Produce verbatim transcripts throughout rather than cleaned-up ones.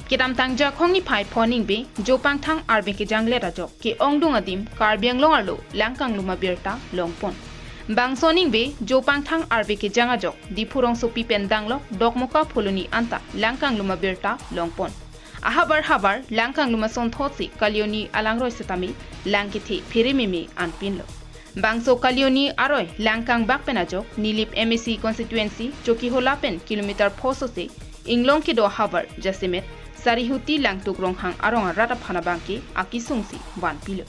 Kedamtang Jakhong niphai pho ningve Jopangthang arve kejang let ajok ke-ongdung adim Karbi Anglong arlo lang kanglum abirta longpon. Bangso ningve Jopangthang arve kejang ajok Diphu rongsopi pen danglok Dokmoka Phuloni anta lang kanglum abirta longpon. Ahavar havar lang kanglum asonthotsi Kalioni alangroi setame lang kethe phere meme anpinlo. Bangso Kalioni aroi lang kangbak pen ajok Nilip M A C constituency Chokihola pen kilometer pho sose inglong kedo ahavar jasemet Sarihuti Langtuk Ronghang arong arat aphan abangke akesungsi vanpilo.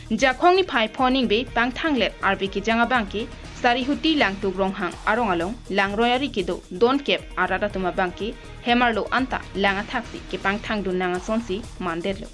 Jakhong niphai pho ningve Pangthang let arve kejang abangke Sarihuti Langtuk Ronghang arong along langroi ari kedo donkep arat atum abangke hem arlo anta lang athaksi kepangthangdun nang asonsi mandetlo.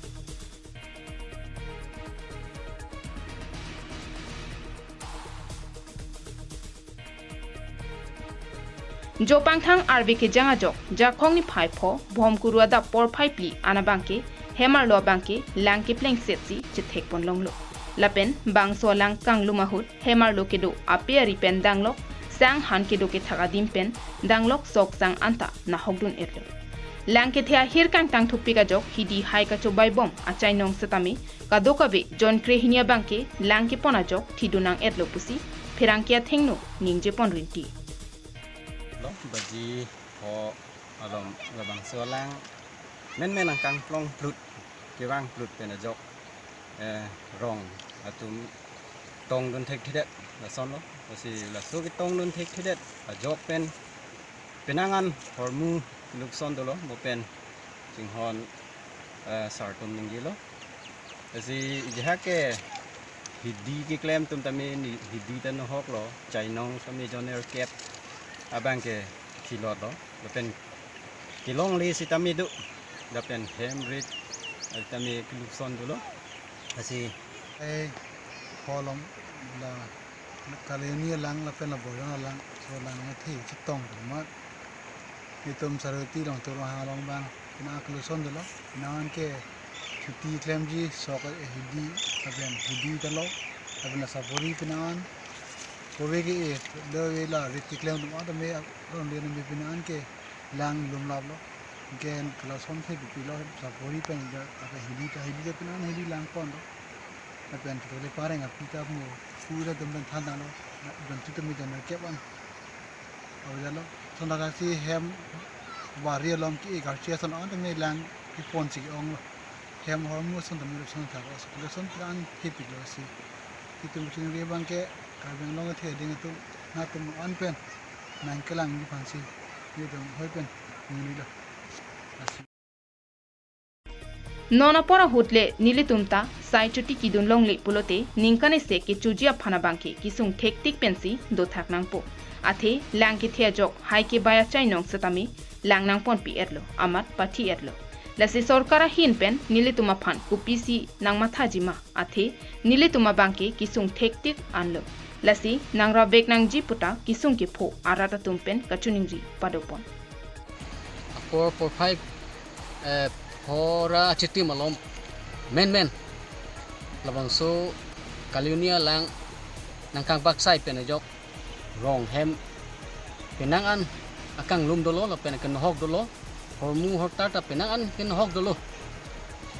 Jopangthang arve kejang ajok Jakhong niphai pho Bhomkuru adap porphai phli an abangke hem arlo abangke lang keplengsetsi chethekpon longlo. Lapen bangso lang kanglum ahut hem arlo kedo ape ari pen danglok sang han kedo kethak adim pen danglok sok sang anta nahokdun etlo. Lang kethe ahir kangtang thupik ajok hidi hai kachobai bom achainong setame kadokave jonkre hini abangke lang kepon ajok thidun nang etlo pusi pherangke athengno ningjepon rinti. Lo, baji pho alom labangso lang menmen angkang plong plut kevang plut pen ajok, eh, rong atum tongdun thekthedet lasonlo. Lasi laso ketongdun thekthedet ajok pen penang an hormu lukson dolo, mo pen chinghon, eh, sartum ningjelo. Lasi ijahak ke hidi keklem atum tame ni hidi ta nohoklo, chainong tame joner kep abangke thilotlo, lapen kelongle sitame do, lapen hem rit, eh, tame kelukson dolo. Lasi eh, pho alom la Kalioni alang lapen la Borjang alang, so lang mathe chetong amat. Itum Sarihuti Langtuk Ronghang along abang, pina akluson dolo, pina anke chuti klemji sok, eh, hidi, lapen hidi ta lo, lapen la sapori pina an, kove ke, eh, do ve la rit keklem atum anta me, ron le me pina anke lang lumlaplo. Anke kelason the pipilo, sapori pen la, lapen hidi ta, hidi ta pina an hidi lang ponlo. Lapen chotole pareng api ta mo, pura dum pen than tanglo, jontu tame joner kep an. Awa jalo, sonta si hem bari alom ke-e karchi ason an tame lang keponsi ke-onglo. Hem hormu ason tame lukson thaklo, lukson pran thepiklo si. Itum chuningri abangke Karbi Anglong athe ading atum, nangtum an pen nangkelangji aphansi, itum hoi pen ningrilo. Lasi. Non apor ahut le nelitum ta sai chuti kedun longle pulote ningkan isi kechoji aphan abangke kesung thektik pensi dothak nangpo. Athe lang kethe ajok hai kebai achainong setame lang nangponpi etlo, amat pathi etlo. Lasi sorkar ahin pen nelitum aphan kopisi nangmathaji ma, athe nelitum abangke kesung thektik anlo. Lasi nangrap vek nangji puta kesung kepho arat atum pen kachiningri padopon. Apor porphai, eh, pho ra achitim alom menmen labangso Kalioni alang nangkangbaksai pen ajok rong hem penang an akanglum dolo, lapen kenohok dolo, hormu hortar ta penang an kenohok dolo.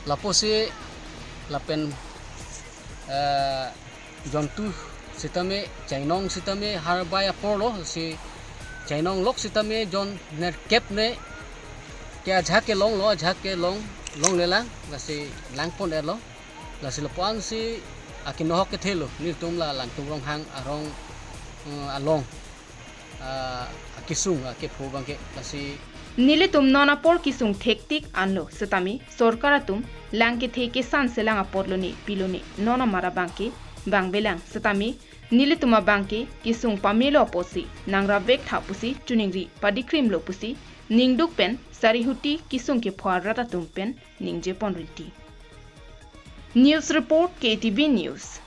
Lapusi lapen, eh, jontu sitame, chainong sitame harbai aporlo, si chainong lok sitame jon nerkep ne ke ajahak ke longlo, ajahak ke long, longlelang, lasi langpon etlo. Lasi lapu-an si akenohok kethelo, nelitum la Langtuk Ronghang arong, eh, along, ah, akesung akepho abangke, lasi. Nelitum non apor kesung thektik anlo setame sorkar atum lang kethe kesan selang apotlo ne pilo ne non amar abangke vangvelang setame nelitum abangke kesung pamelo apotsi nangrap vek tha pusi chiningri padikrimlo pusi ningduk pen Sarihuti kesung kepho arat atum pen ningjepon rinti. News report, K T V News.